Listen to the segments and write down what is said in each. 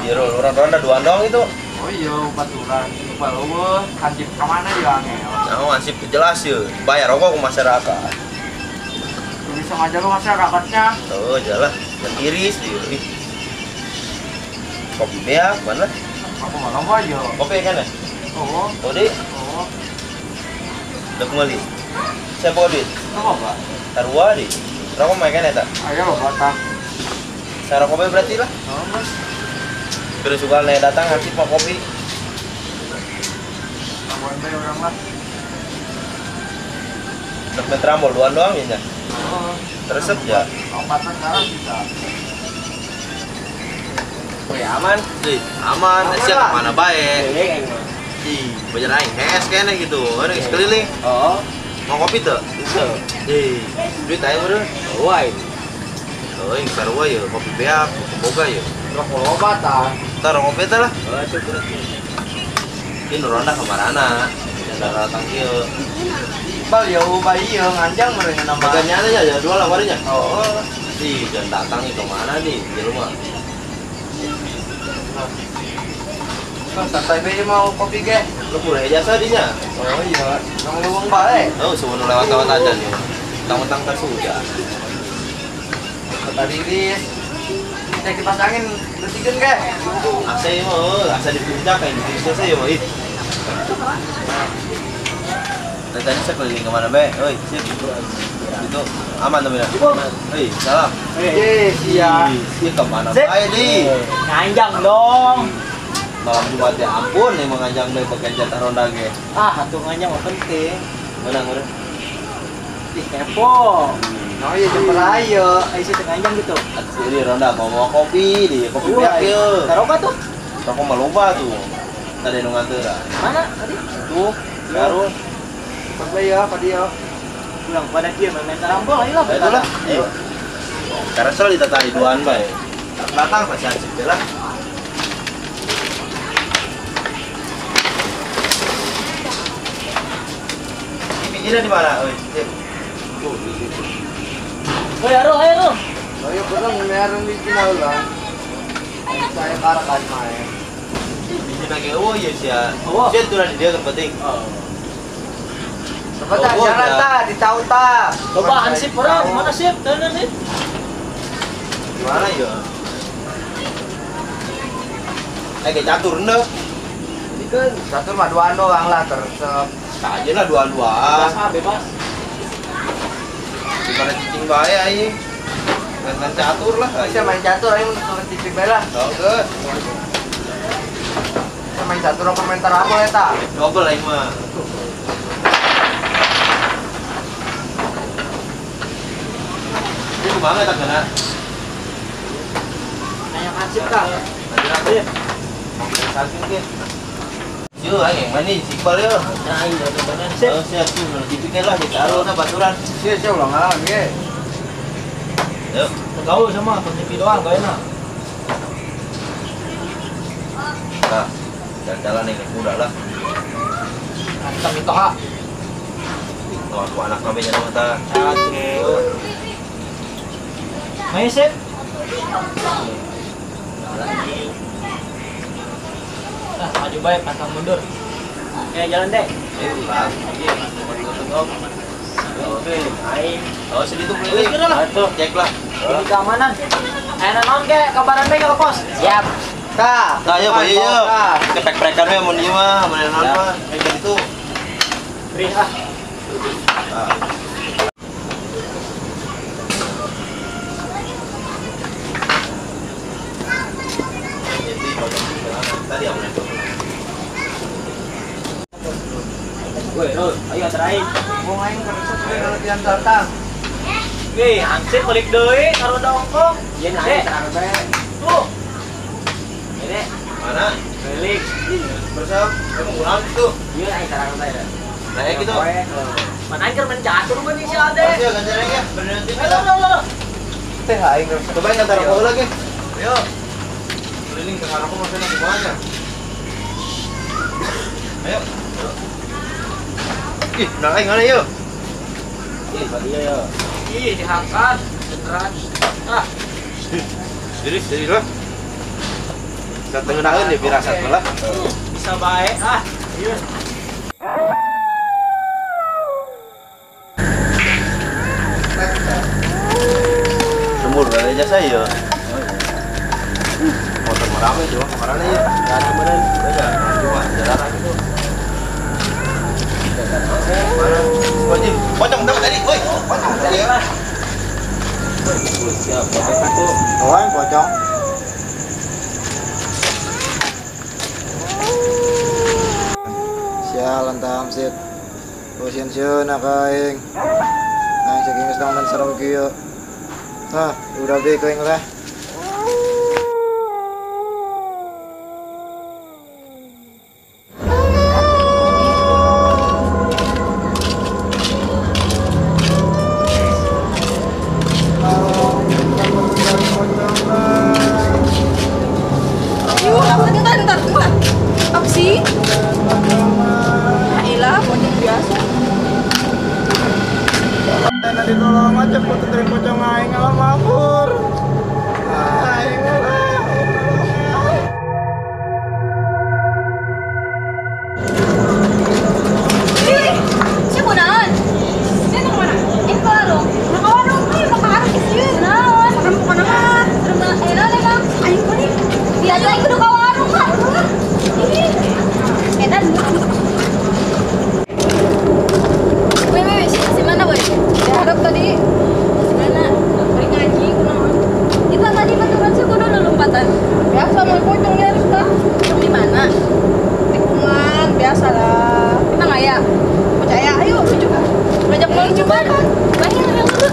Iya, orang ronda dua dong itu. Oh iya, baturan. Lupa eueuh, hansip ka mana ya angel. Nah, hansip jelas ya. Bayar rokok ke masyarakat. Bisa ngajar lu masyarakatnya. Oh, jalah. Yang iris dia. Kopi beak mana? Aku malam aja. Kopi kan ya? Oh. Oh, di? Oh. Udah kembali. Siapa duit? Apa, Pak? Tarua di. Rokok main kan ya, tak? Ayo, Pak. Saya rokok berarti lah. Oh, Mas. Terus juga nih datang hansip mau kopi. Awan bae orang lah. Udah main trambol duaan doang ya, nya. Oh. Teresep ya. Lompatan sekarang bisa. Woi, aman. Ih, aman. Siap kemana bae? Ih, bajar aing hees kene gitu. Ada sekeliling. Oh. Mau kopi tuh? Ih, duit aing beureun. Wah. Oh, ini sarua ya, kopi beak, kopi boga ya. Rokok loba tah. Tah rokok teh lah. Oh, itu berarti. Ini nu ronda kamarana. Jangan datang kieu. Iqbal ya ubah ieu nganjang meureun nama. Makanya aja ya dua lah warnya. Oh. Ih, jangan datang nih kemana nih di rumah. Kan santai bae mau kopi ge. Lu pura jasa dinya. Oh iya, nang luwung bae. Oh, semua lewat-lewat aja nih. Mentang-mentang kan sudah. Kota rilis. Cek kipas angin bersihkeun ge. Asa ieu mah, asa di puncak kayak di selesai ya mah. Tadi saya keliling kemana be? Oi, sip. Itu aman tuh beda. Hei, salam. Eh, siap. Iya kemana bae di? Nganjang dong. Malam Jumat ya ampun nih menganjang deh pakai jatah ronda ge. Ah, atuh nganjang mah penting. Menang udah. Ih, kepo. No iya jempol ayo, ayo sih nganjang gitu. Jadi ronda mau kopi di kopi beak ye. Taroka tuh? Rokok mah loba tuh. Tadi nu nganteur. Mana tadi? Tuh, baru. Sampai ya, padi ya. Pulang pada dia main karambol ayo lah. Itulah. Ayo. Karena selalu ditata di duaan bae. Datang pasti asik lah. Ini di mana? Oi, sip. Tuh di situ. Oi, Arul, ayo Arul. Ayo kurang meron di sini lah. Saya karakan main. Di sini ge eueuh ya sia. Sia tuh di dia kan penting. Oh. Coba ta jalan ta, di tahu ta. Coba hansip ora, di mana sip? Tenan sip. Di mana ya? Eh, kayak catur ndeu. Ini kan catur mah duaan doang lah tersep. Aja lah dua-duaan. Bebas ah, bebas. Gimana cicing bae aing. Main catur lah. Bisa main catur aing mun cicing bae lah. Oke. Main catur apa main tarambol eta? Double aing mah. Ini kumaha eta kana? Nanya hansip kah? Hansip. Mau saking ge. Yuk, aing mana nih, Iqbal yuk. Nah, aing udah bener. Sip. Oh, siap, tuh, dipikir lah, ditaruh lah baturan. Siap, siap, ulang alam, ye. Yuk. Gaul sama, TV doang, gak enak. Nah, jalan-jalan nih, kuda lah. Mantap itu, ha. Oh, aku anak namanya nama ta. Aduh. Main, sip. Nah, maju baik, pantang mundur. Oke, jalan deh. Ayo, lah. Oke, aing. Oh, sini tuh keliling. Tuh, cek lah. Ini keamanan. Ayo naon ke, kabaran bae ke pos. Siap. Tah, tah yo, bae yo. Kepek-pekan we mun ieu mah, mun naon mah. Kayak gitu. Beri ah. Jadi, tadi apa itu? Woi, Rul, ayo terakhir. Wong aing keresep we kelebihan datang. Wih, hansip balik deui taruh ongkong. Iya, nah, taruh bae. Tuh. Ini mana? Balik. Bersama, kamu kurang tuh. Iya, aing taruh bae. Nah, ya gitu. Mana aing keur main catur mah si Ade. Ayo gantian ya, beneran sih. Ayo, Teh aing resep. Coba enggak taruh lagi. Ayo. Keliling ke arahku maksudnya ke mana? Ayo. Ih, nah aing mana yuk? Ih, bagi yo. Ih, dihakan, beneran. Ah. Serius, serius lah. Satengenaheun deh firasat mah lah. Bisa bae ah. Ieu. Sumur ada jasa ya. Motor merame cuma kemana ya? Jalan meureun. Ya, cuma jalan gitu. Wajib, pocong dapat tadi, woi, pocong tadi. Siap, pocong satu. Oh, pocong. Sialan tamsit. Bosieun sieun aing. Nah, saking geus nonton serem kieu. Hah, udah be koing lah. Bentar. Apa sih? Elah, pocong biasa. Nanti tolong aja foto dari pocong aing kalau mabur. Aing lah. Ih, siapa naon? Siapa ke mana? Ini ke warung. Nah, ke warung, ayo ke warung ke sieun. Naon? Serem pokona mah. Serem naon emang? Aing kuning. Biasa aing kudu ka warung mah. Ih. Edan. Woi, si mana woi? Harap tadi mana? Beri ngaji kunaon? Kita tadi baturan sih kudu lompatan. Biasa mau pocong ya kita. Pocong di mana? Tikungan biasa lah. Emang aya? Percaya, ayo lucu kan? Ngajak mau lucu kan? Banyak yang lucu.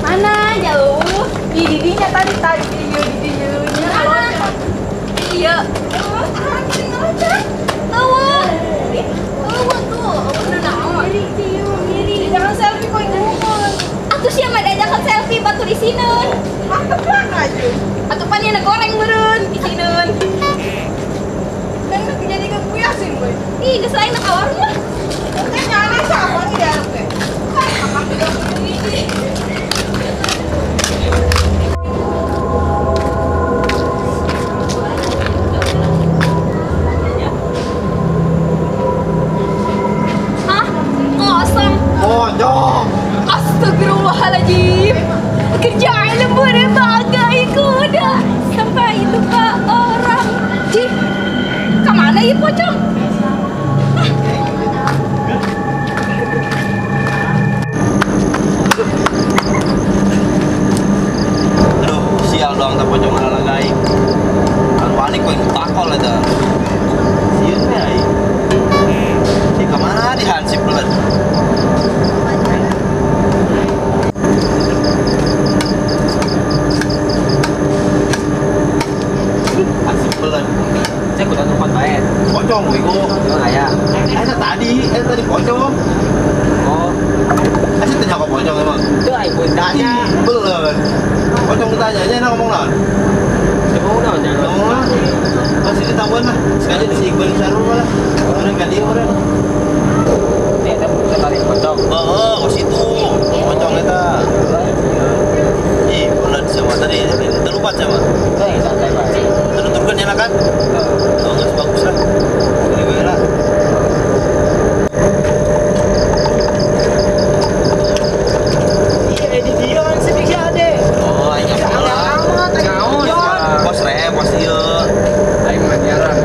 Mana jauh? Di didinya tadi tadi di didinya. Mana? Iya. Tawa. Tawa tuh. Udah naon? Jangan selfie kok yang ngomong. Atuh sia mah diajakan selfie batur isineun. Mantep lah aja. Atuh pan ieu goreng meureun isineun. Dan jadi kepuyasin boy. Ih, geus lain ka warung mah. Teh nyala siapa nih di hareup teh? Hah? Kosong. Pocong. Astagfirullahaladzim. Kerjaan lembur bagai kuda sampai lupa orang. Ji, kemana ya pocong? Aduh, sial doang tak pocong ala aing. Anu panik kok takol eta. Sieun we aing. Di kemana di hansip belet. Hansip belet. Saya kudu tempat bae. Pocong iku. Emang aya. Eta tadi pocong. Oh, Asa tanya kok pocong emang. teu aing pun tanya. Belet. Pocong ditanya nya ngomong naon? Coba naon jangan. Ngomong lah. Masih ditambahan lah. Sekali di si Iqbal Sarul lah. Orang ka dieu urang. Nih, eta bukan tarik pocong. Heeh, ke situ. Pocong eta. Ih, belet sama tadi terlupa sama. Teu aing santai bae. Tertuturkan nyala kan? Oh, geus bagus lah. Ini gue lah. Iya, di dieu hansip si Ade. Oh, aing nyaho lah. Naon? Pos re, pos ieu. Aing mah jarang.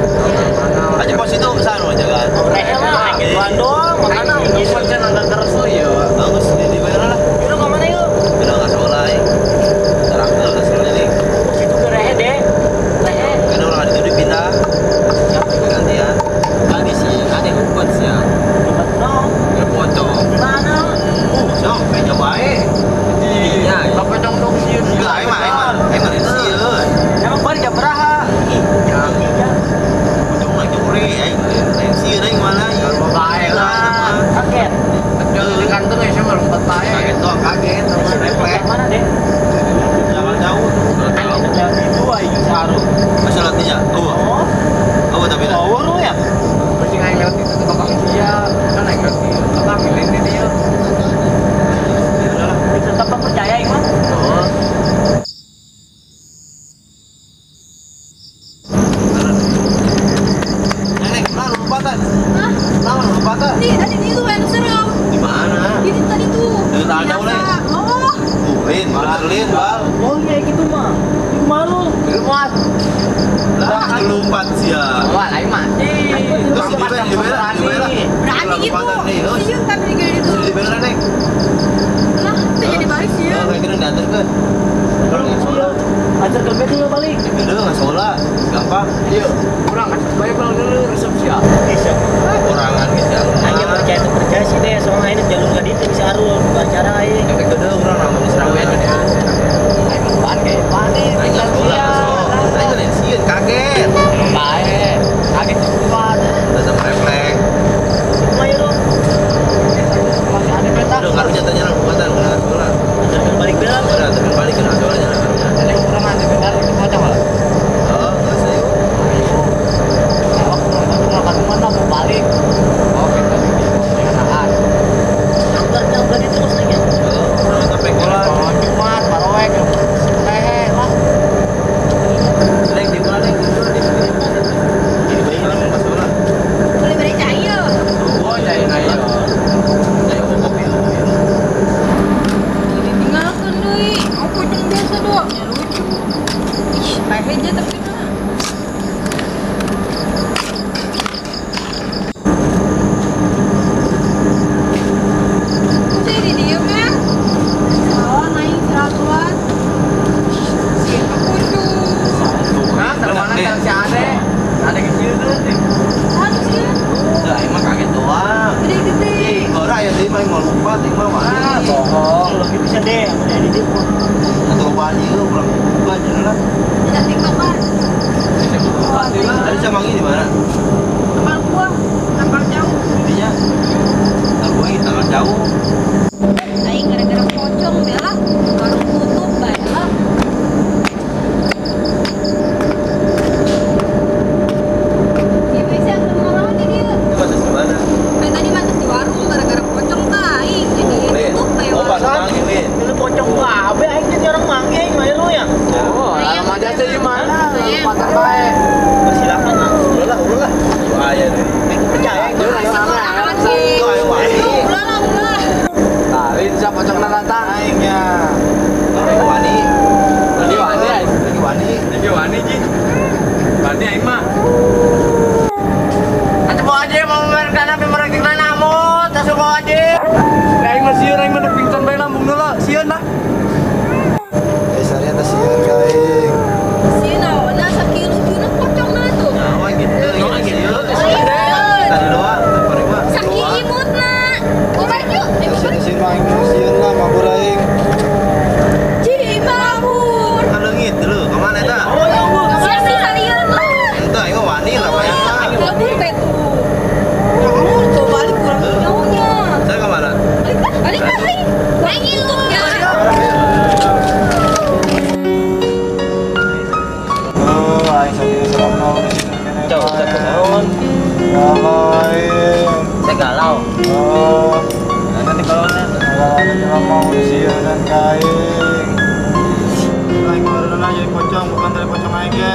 Mana? Aja pos itu sana jagaan. Rehe lah, gituan doang, makana Ngumpul can nonton terus lu ya. Bagus, di bayar lah. Yuk ke mana yuk? Udah nggak sekolah aing. Terangkel ke sekeliling. Pos itu ke rehe deh. Rehe. Kan orang itu dipindah. Gantian. Tadi sih ada ngumpet sih ya. Tempat no. Ya pocong. Di mana? Oh, sok kayaknya bae. Iya, pocong dong sieun. Enggak, aing mah, aing mah, aing mah sieun. Emang balik jam berapa? Ih, Ya, Iya. pocong lagi ore, aing lain sieun aing mana. Kalau bae lah. Kaget. Di kantor ya sama lompat bae. Kaget doang, kaget. Refleks. Mana deh? Jangan jauh tuh. Yang itu aing saru. Masih latihnya. Oh, Oh, oh tapi lah. oh lu ya? Mesti aing lewat itu tuh kakak dia. Kan aing lewat itu. Kakak milih ini dia. Ya udah lah. Tetap percaya aing mah. Oh. Lompat sia. Wah, lain mah. Terus di Berani gitu. Sieun tapi gede itu. Di bela neng. Lah, teu jadi balik sieun. Oh, kayak gini diantarkeun. Kalau nggak sholat, antar ke bed dulu balik. Gede nggak sholat, gampang. Iya, kurang kan. Bae pulang dulu resep sia. Bisa. Kurangan bisa. Hanya percaya itu percaya sih deh, soalnya ini jalur gak itu bisa arul, bukan acara aing. Efek gede urang lamun di Surabaya gede. Aing mah kayak panik. Aing nggak sholat, aing lain sieun kaget. Bae, kaget cepat. Udah sama refleks. Ayo. Masih ada peta. Udah karunya tanya lah buatan kena sholat. Antarkan balik dah. Udah antarkan balik kena sholat jangan karunya. Ada kurang ada benar itu pocong lah. Oh, terus ayo. Awak kurang makan mana mau balik. Oh, kita di kendaraan. Antarkan balik terus lagi. Oh, sampai sekolah. Jumat, baroek, lehe lah. Leng di mana leng di sini. Ini bayi lah mau sekolah. Boleh beri cair. Oh, cair ayo. Ayo kopi kopi. Ditinggalkan deui. Oh, pocong biasa doang ya lucu. Ih, lehe aja tapi mah. Kok jadi diem ya? Salah naik seratuan. Siapa pocong? Nah, termana kan si Ade. Ade kecil tuh. Satu sih. Udah, emang kaget doang. Gede-gede. Ora ya sih, paling mau lupa, sih mah Ah, bohong. Lebih bisa deh, udah di depan. Atau wani lu pulang buka aja lah. Tidak tiktokan. Tadi sama di mana? Kapal gua, kapal jauh. Intinya, gua ini tanggal jauh. Aing gara-gara pocong bela, baru tutup bela. Dia bisa ngelawan dia. Itu batas di mana? Kayak tadi batas di warung gara-gara pocong tah aing jadi tutup bae Oh, warung. pas manggil. Lu pocong babe aing jadi orang manggil aing mah lu ya. Oh, lama aja sih gimana? Lompatan bae. Silakan lah. Udah lah, udah lah. Ayo deh. Aing percaya aing. Sih. Itu ayo wani. Ulah lah, ulah. Nah, siapa pocong datang Aing ya. Lagi wani. Lagi wani aing. Lagi wani. Lagi wani ji. Wani aing mah. Atuh bawa aja mau mereka nabi mereka namut, asup bawa aja. Aing mah sieun aing mah pingsan bae lambung heula, sieun lah. Eh, sari atas sieun ka aing. Sieun naonna sakieu lucuna pocongna tuh. Nyawa gitu. Nyawa gitu. Tadi doang, tadi mah. Sakieu imutna. Oh, balik yuk. Ayo balik. Sieun mah aing sieun lah mabur aing. Cimabur. Kan leungit dulu, kemana eta? Oh, ya Allah. Sia sih salieun lah. Ente aing mah wani lah bayang lah. Kabur bae tuh. Kamu coba balik kurang Jauhnya. Saya kemana? Balik lah, balik lah, aing. Aing tutup ya. Oh, aing sakieu serem naon di situ kene. Jauh, saya naon. Galau aing. Saya galau. Oh, Nanti kalau galau aja mau disieunan ka aing. Aing baru aja jadi pocong, bukan dari pocong aing ge.